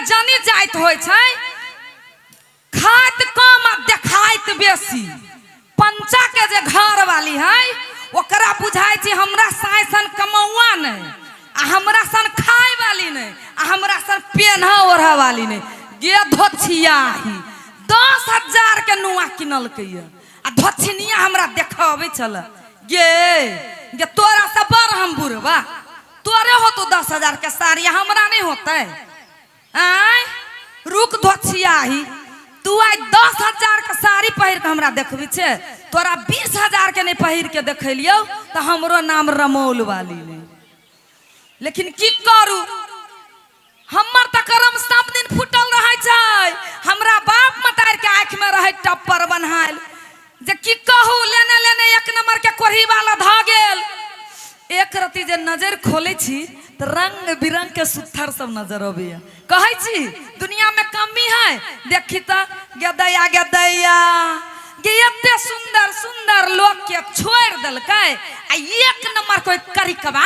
जनी जाइत होइ छै खाइत कम आ देखाइत बेसी। पंचा के जे घर वाली है ओकरा बुझाइ छै हमरा साय सन कमौआ नहि आ हमरा सन खाय वाली नहि आ हमरा सन पेन्ह ओढ़ वाली नहि। गे धोछियाही 10,000 के नुआ किनलकै आ धोछिनिया हमरा देखबै छल। गे गे तोरा से बड़ हम बुढ़बा, तोरे होतो 10,000 के साड़ी हमरा नहीं होते। आय रुक धोछियाही, तू आइ 10,000 के साड़ी पहिर के हमरा देखबी छे, तोरा 20,000 के नहीं पहिर के देखेलियौ तो हमरो नाम रमौल वाली नहीं। लेकिन की करू, हमर तऽ करम सब दिन फूटल रहै छै। हमरा बाप मतार के आँखि में रहै टप्पर बन्हायल जे की कहू, लेने लेने एक नंबर के कोढ़ी वाला धऽ गेल। एक रति जे नजर खोलै छी तऽ रंग बिरंग के सुत्थर सब नजर अबैया। कहै छी दुनिया में कमी है, देखी तऽ गेदैया गेदैया गे एते सुंदर सुंदर लोक के छोड़ि देलकै आ एक नंबर कोई करिकबा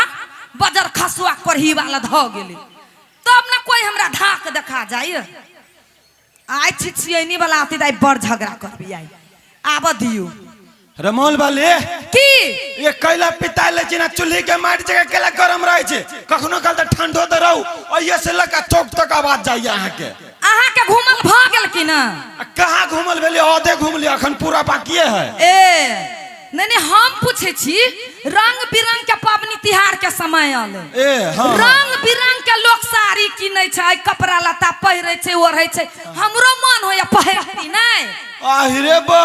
बजर खसुआ कोढ़ी वाला धऽ गेलै, तब ने कोई हमरा धाक देखा जाय। आइ छिछियनी वाला आती तऽ आइ बड़ झगड़ा करबी, आइ आबऽ दियौ। रमौल वाले की ये कैला पिता ले छी ना चूल्ही के माटि जगह कैला गरम रहे छै, कखनो काल तऽ ठंडो तऽ रहू, ओहिये से लऽ कऽ चौक तक आवाज जाइए अहाँके। अहाँके घूमल भऽ गेल की ना? आ कहाँ घूमल भेलै, आधे घूमलियै, अखन पूरा बाकिए है। ए नहीं नहीं, हम पूछे छी रंग बिरंग के पबनी तिहार के समय आले, ए हाँ, हाँ। रंग बिरंग के लोग साड़ी किनै छै, कपड़ा लत्ता पहिरै छै ओढ़ै छै, हमरो मन होइया पहिरती नहीं। आहिरे बा,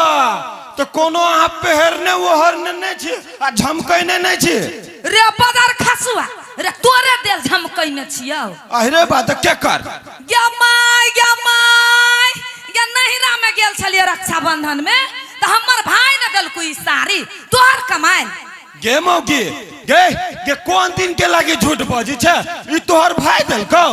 तो कोनो अहाँ पहिरने ओढ़ने नहि छी आ झमकैने नहि छी। रे बदर खसुआ, रे तोरे देल झमकैने छियौ। आहिरे बा, तऽ केकर? गे my गे my गे, नहिरा में गेल छलियै रक्षाबंधन में तऽ हमर भाई ने देलको ई साड़ी, तोहर कमाई। गे मौगी गे, गे कोन दिन के लागी झूठ बजै छै, ई तोहर भाई देलकौ?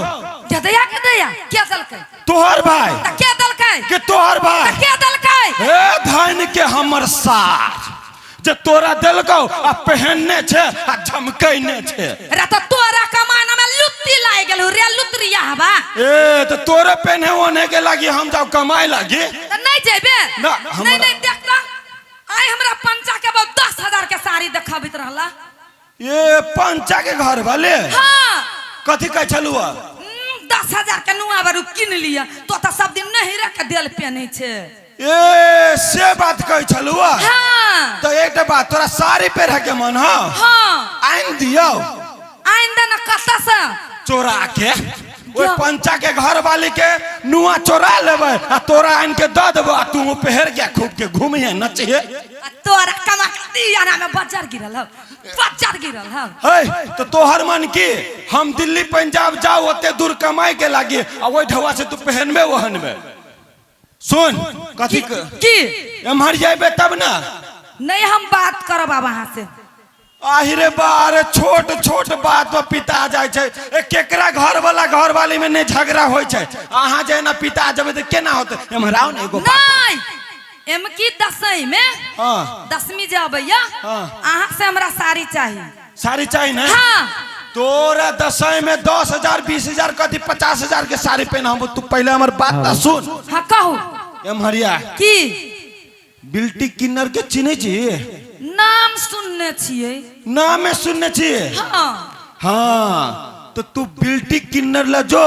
के दया के दया के देलकै? तोहर भाई। तऽ के देलकै? के तोहर भाई। तऽ के देलकै? हे धन के हमर सार जे तोरा देलकौ आ पहनने छै आ झमकैने छै। रे तऽ तोरा कमाना में लुत्ती लागि गेलौ रे लुतरिया हवा। ए तऽ तोरे पहने ओने के लागी हम जाऊ कमाए लागी। तऽ नहीं जेबे? ना, नहीं, हमरा- नहीं, देख तऽ आइ हमरा पंचा के बाद 10,000 के साड़ी देखबित रहला। ए पंचा के घर वाले? हाँ। कथी कहै छलु? 10,000 के नुआ बारू किन लिया, तो तऽ सब दिन नहीं रख देल पेने छे। ए से बात कहै छलु? हाँ। तो एकटा बात, तोरा साड़ी पहिरे के मन हौ? हाँ। आनि दियौ? आनि दे ना, कतऽ से? चोरा के, ओहि पंचा के घर वाली के नुआ चोरा लेबै आ तोरा आनि के दऽ देबो आ तू पहिर के खूब के घूमिहे नचिहे। आ तोरा कमा के दिया ना में बजर गिरल हौ, बजर गिरल हौ। है तो तोहर मन की हम दिल्ली पंजाब जाओ ओते दूर कमाई के लागी आ ओहि ढौआ से तू पहनबे ओहनबे। सुन कथी की एम्हर जेबे तब ना। नहीं हम बात करब आब अहाँ से। आहिरे बारे छोट छोट बात पर पिता जाय छै। ए केकरा घर वाला घर वाली में नहीं झगड़ा होय छै, अहाँ जे ना पिता जेबै तऽ केना होतै? एम्हर आउ ने एगो बात। नहीं एम की दसई में, हाँ। दसवीं जे अबैया, हाँ। अहाँ से हमरा साड़ी चाहिए। साड़ी चाहिए ना? हाँ। तोरा दसई में 10,000 20,000 कथी 50,000 के साड़ी पहनाबो। तू पहले हमर बात ना सुन। हाँ कहू। एम्हरिया। की? बिल्टी किन्नर के चिन्है छी? नाम सुनने छियै। नाम में सुनने छियै? हाँ। हाँ तो तू बिल्टी किन्नर ल जो।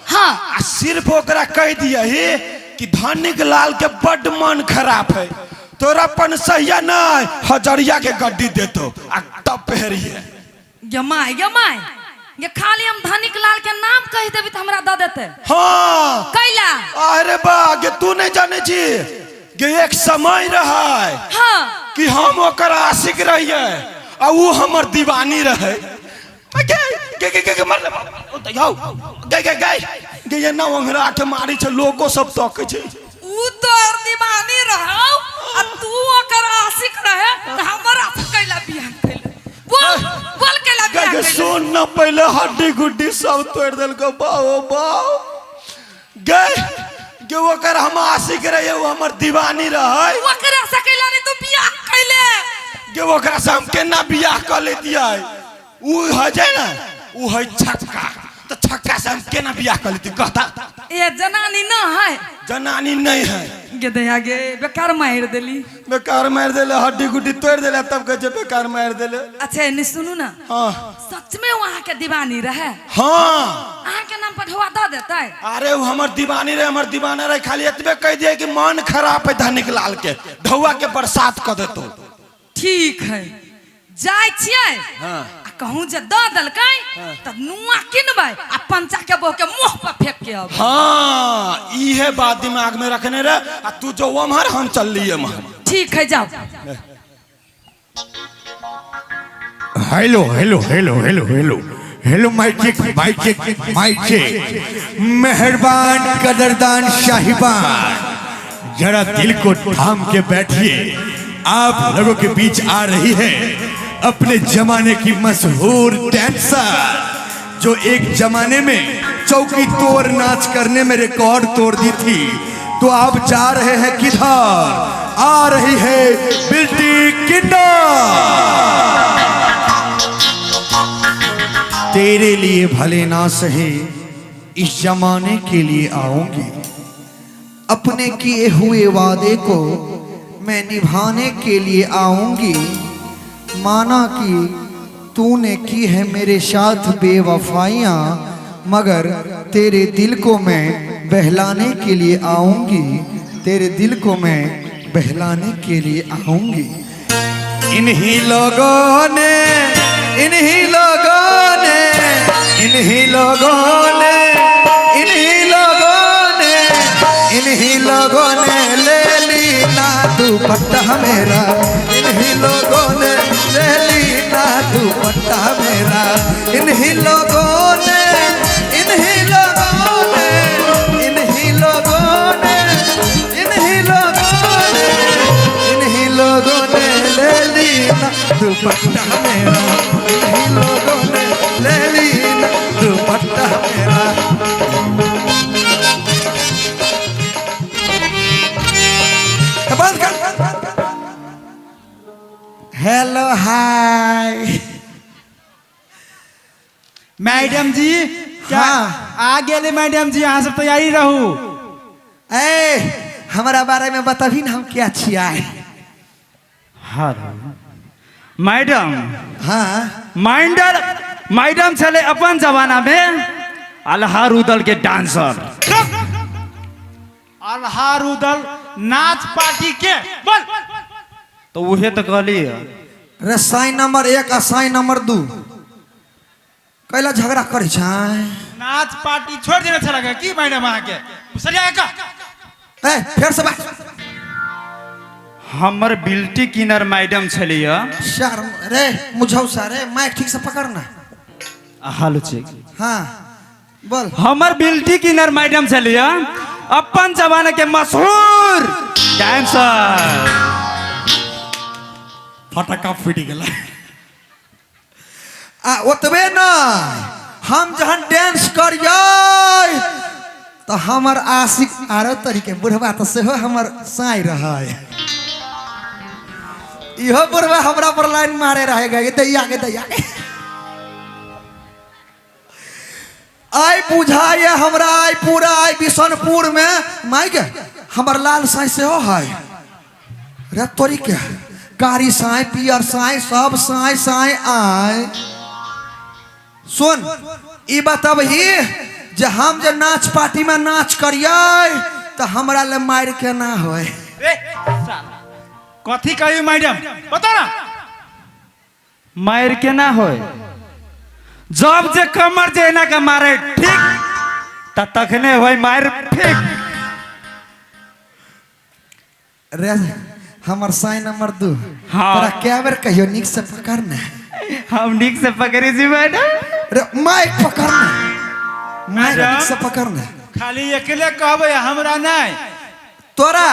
हाँ। आ सिर्फ ओकरा कह दियही कि धनिक लाल के बड मन खराब है, तोरा अपन सहिया नहीं हजरिया के गड्डी देतो आ तब पहरिए। गे my गे my गे, खाली हम धनिक लाल के नाम कह देबी त हमरा the देते। हाँ। कैला? अरे बा गे तू नहीं जाने छी गे, एक समय रहे। हाँ। कि हम ओकर आशिक रहिए आ ऊ हमर दीवानी रहे। गे गे गे गे, गे मर ले यौ गे गे गे गे ये ना ओंघरा के मारी छै, लोको सब तकै छै। ऊ तोर दीवानी रहौ आ तू ओकर आशिक रहे त हमरा से कैला बियाह कैले? बोल बोल कैला गे बियाह गे कैले? सुन न पहले हड्डी गुड्डी सब तोड़ देलको बाओ बाओ। गे गे ओकर हम आशिक रहिए, ऊ हमर दीवानी रहे। ओकरा से कैला नहीं तू बियाह कैले? गे ओकरा से हम केना बियाह क लेतियै? ऊ है जे ना, ऊ है छक्का, तऽ छक्का से हम केना बियाह कर लेती कहता? ए जनानी न है। जनानी नहीं है। गे दया गे, बेकार मारि देली। बेकार मारि देले, हड्डी गुड्डी तोड़ देले, तब कहै छै बेकार मारि देले। अच्छा एने सुनू ना। हाँ। सच में वहाँ के दीवानी रहे? हाँ। अहाँ के नाम पर ढोआ दऽ देतै? अरे वो हमर दीवानी रहे, हमर दीवाना रहे, खाली एतबे कह दिए कि मन खराब है धनिक लाल के, ढौआ के बरसात कर देतो। ठीक है, जाइ छियै। हाँ। आ कहूँ जे दऽ देलकै तऽ नुआ किनबै आ पंचा के बहू के मुँह पर फेंक के अबै। हाँ, इहे बात दिमाग में रखने रहे, आ तू जो उम्हर हम चल लिए उम्हर। ठीक है जाओ। Hello hello hello hello hello hello, mic check mic check mic check. मेहरबान कदरदान शाहिबान, जरा दिल को थाम के बैठिए। आप लोगों के बीच आ रही है अपने जमाने की मशहूर डांसर, जो एक जमाने में चौकी तोड़ नाच करने में रिकॉर्ड तोड़ दी थी। तो आप जा रहे हैं किधर? आ रही है बिल्टी किन्नर। तेरे लिए भले ना सहे, इस जमाने के लिए आऊंगी। अपने किए हुए वादे को मैं निभाने के लिए आऊंगी। माना कि तूने की है मेरे साथ बेवफाइयाँ, मगर तेरे दिल को मैं बहलाने के लिए आऊंगी। तेरे दिल को मैं बहलाने के लिए आऊंगी। इन्हीं लोगों ने, इन्हीं लोगों ने, इन्हीं लोगों ने, इन्हीं लोगों ने, इन्हीं लोगों ने ले ली ना दुपट्टा मेरा। इन्हीं लोगों ने ले ली ना दुपट्टा मेरा। इन्हीं लोगों ने, इन्हीं लोगों ने, इन्हीं लोगों ने, इन्हीं लोगों ने, इन्हीं लोगों ने ले ली ना दुपट्टा मेरा। इन्हीं लोगों ने ले ली ना दुपट्टा मेरा। बंद कर। हेलो हाय मैडम जी। क्या हाँ। आ गेले मैडम जी, अहाँ सब तैयारी रहू। ए हमारा बारे में बताबी ना, हम क्या छियै? हाँ मैडम। हाँ। माइंडर मैडम छले अपन जमाना में अल्हार उदल के डांसर। अल्हार उदल नाच पार्टी के बोल तो उहे तो कहली। रे साइन नंबर 1 आ साइन नंबर 2 कैला झगड़ा करै छै? नाच पार्टी छोड़ देने छला की मैडम अहाँ के सरिया का। ए फेर से बात। हमर बिल्टी किनर मैडम छलिय। शर्म रे मुझौसा रे, माइक ठीक से पकड़ना। हालो चेक। हाँ बोल। हमर बिल्टी किनर मैडम छलिय अपन जमाना के मशहूर डांसर। फटका फूटि गेलै। आ ओतबे न, हम जहन डांस करियै तऽ हमर आशिक आरो तरीके बुढ़वा तऽ सेहो हमर साई रहै। इहो बुढ़वा हमरा पर लाइन मारे रहे गे दैया के दैया के। आइ बुझाइए हमरा, आइ पूरा आइ बिशनपुर में माय गे हमर लाल साई सेहो है रे तोरी के, कारी साई पियर साई सब साई साई आय। सुन ई बतबही जे हम जे नाच पार्टी में नाच करियै तऽ हमरा ले मारि के ना होय। कथी कही मैडम बता ना? मार के ना होय, जब जे कमर जे एना के मारे ठीक त तखने होय मार ठीक। रे हमर साई नंबर 2। हाँ। तोरा कै बेर कहियो नीक से पकड़ना। हम नीक से पकड़े छी मैडम। रे माइक पकड़ना, माइक नीक से पकड़ना। खाली अकेले कहबै हमरा नहीं। तोरा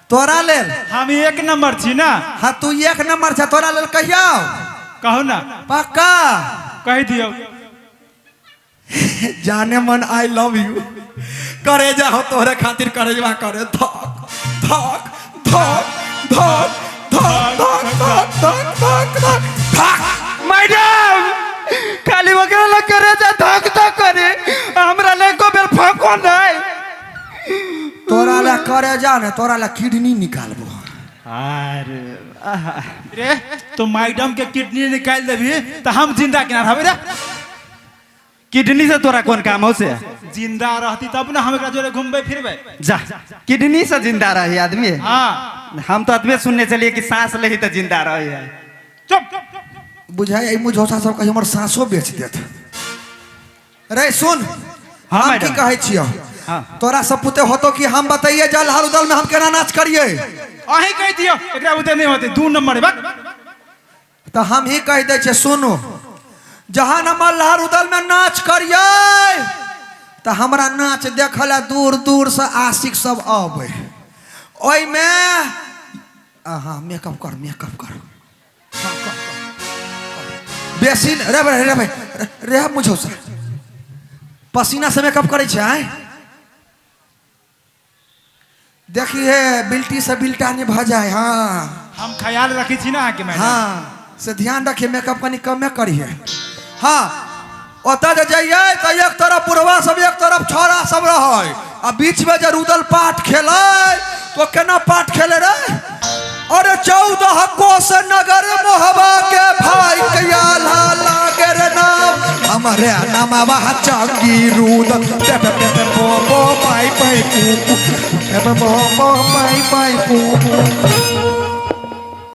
तोरा लेल हम एक नंबर छी ना। हाँ तू एक नंबर छ, तोरा लेल कहियो कहू ना। पक्का कह दियो। जाने मन I love you करे जा हो तोहरे खातिर करेजवा करे धक धक धक धक धक धक धक धक धक धक धक। मैडम खाली वगैरह लग करे जा धक धक करे। नहीं। तोरा ला करे जा ने, तोरा ला किडनी निकालबो। अरे आहा। रे तो मैडम के किडनी निकाल देबी तो हम जिंदा केना रहबै रे? किडनी से तोरा कोन काम हो से? जिंदा रहती तब ना हम एकरा जोरे घूमबै फिरबै। जा, किडनी से जिंदा रही आदमी? हाँ। हम तो अतबे सुनने चलिए कि सांस लही तो जिंदा रही है। चुप। बुझाइ एहि मुझौसा सब कहीं हमर साँसो बेच देत रे। सुन। हाँ, हम मैडम। की कहै छियौ? हाँ। तोरा सब पुते होतो कि हम बताइए जल हर उदल में हम केना नाच करिए? अहीं कहि दियौ, एकरा बुते नहीं होते, 2 नंबर बक। तो हम ही कह दै छियै, सुनू, जहन हम लहर उदल में नाच करिए तो हमरा नाच देखऽ ला दूर दूर से आशिक सब अबै। ओहिमे हाँ मेकअप कर, मेकअप कर। हाँ, कर, कर। बेसी न- रे भाई, रे भाई, रे मुझौसा, पसीना से मेकअप करै छै आँय? देखिए, बिल्टी से बिल्टा नहीं भऽ जाए। हाँ। हम ख्याल रखै छी ना अहाँके मैडम। हाँ, से ध्यान रखिए, मेकअप कनी कमे करिए। हाँ, ओतऽ जे जइयै तऽ एक तरफ बुढ़वा सब, एक तरफ छौड़ा सब रहै आ बीच में जे रुदल पाठ खेलै तो केना पाठ खेले रे? अरे 14 कोस नगर मोहबा के भाई के आल्हा लागे रे नाम, हमरे नामवा चंगी रुदल, पे पे पे पे पो पो पाई पाई पू पू, पे पे पो पो पाई पाई पू पू।